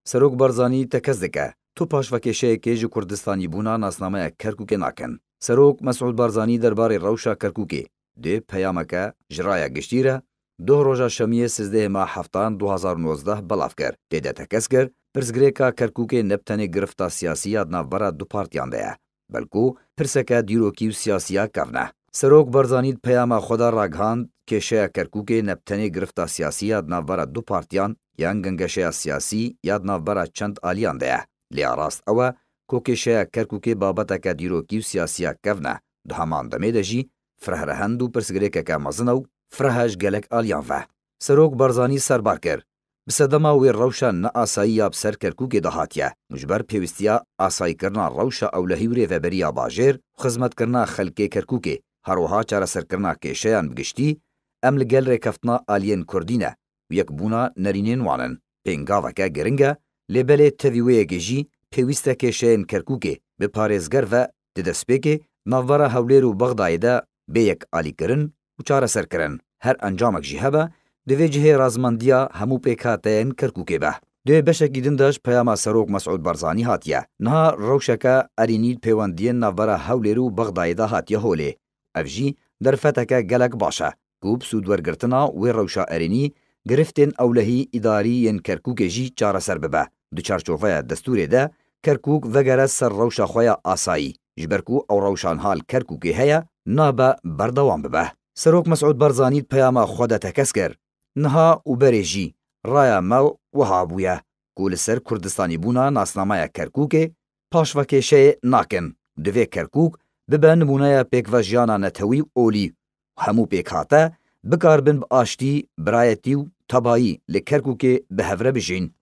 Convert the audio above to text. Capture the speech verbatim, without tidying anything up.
Serok Barzanî tekez dike, tu paşvekêşeyekê ji Kurdistanîbûna nasnameya Kerkûkê nakin. Serok Mesûd Barzanî derbarê rewşa Kerkûkê di peyameke ji raya giştî re, doh roja şemiyê sêzdehê meha heftan du hazar û nozdeh belav kir. Tê de tekez kir, pirsgirêka Kerkûkê ne bi tenê girifta siyasî ya di navbera du partiyan de ye, belku pirseke dîrokî û siyasî ya kevn e. Serok Barzanî di peyama xwe de ragihand, kêşeya Kerkûkê ne bi tenê girifta siyasî ya di navbera du partiyan yan gengeşeya siyasî ya di navbera çend aliyan de ye. Lê ya rast ew e ku kêşeya Kerkûkê babeteke dîrokî û siyasî ya kevn e. Di heman demê de jî fireh rehend û pirsgirêkeke mezin e û fireh e ji gelek aliyan ve. Serok Barzanî serbar kir, bi sedema wê rewşa neasayî ya bi ser Kerkûkê de hatiye û ji ber pêwîstiya asayîkirina rewşa ewlehî û rêveberiya bajêr û xizmetkirina xelkê Kerkûkê, her wiha çareserkirina kêşeyan bi giştî, em li gel rêkeftina aliyên Kurdî ne û yekbûna nerînên wan in. Pêngaveke giring e, lê belê tevî wê yekê jî pêwîst e kêşeyên Kerkûkê bi parêzger ve di destpêkê navbera Hewlêr û Bexdayê de bê yekalîkirin û çareserkirin. Her encamek jî hebe, divê cihê razmandiya hemû pêkhateyên Kerkûkê be. Di beşekî din de ji peyama Serok Mesûd Barzanî hatiye. Niha rewşeke erênî di pêwendiyên navbera Hewlêr û Bexdayê de hatiye holê. Ev jî derfeteke gelek baş e ku bi sûdwergirtina wê rewşa erênî giriftên ewlehî îdarî yên Kerkûkê jî çareser bibe. Di çarçoveya destûrê de Kerkûk vegere ser rewşa xwe ya asayî, ji ber ku ew rewşa niha li Kerkûkê heye nabe berdewam bibe. Serok Mesûd Barzanî di peyama xwe de tekez kir, niha û berê jî raya me wiha bûye ku li ser Kurdistanîbûna nasnameya Kerkûkê paşvekêşeyê nakin. Divê Kerkûk bibe nimûneya pêkvejiyana netewî û olî û hemû pêkhate bikaribin bi aştî, birayetî û tebayî li Kerkûkê bi hev re bijîn.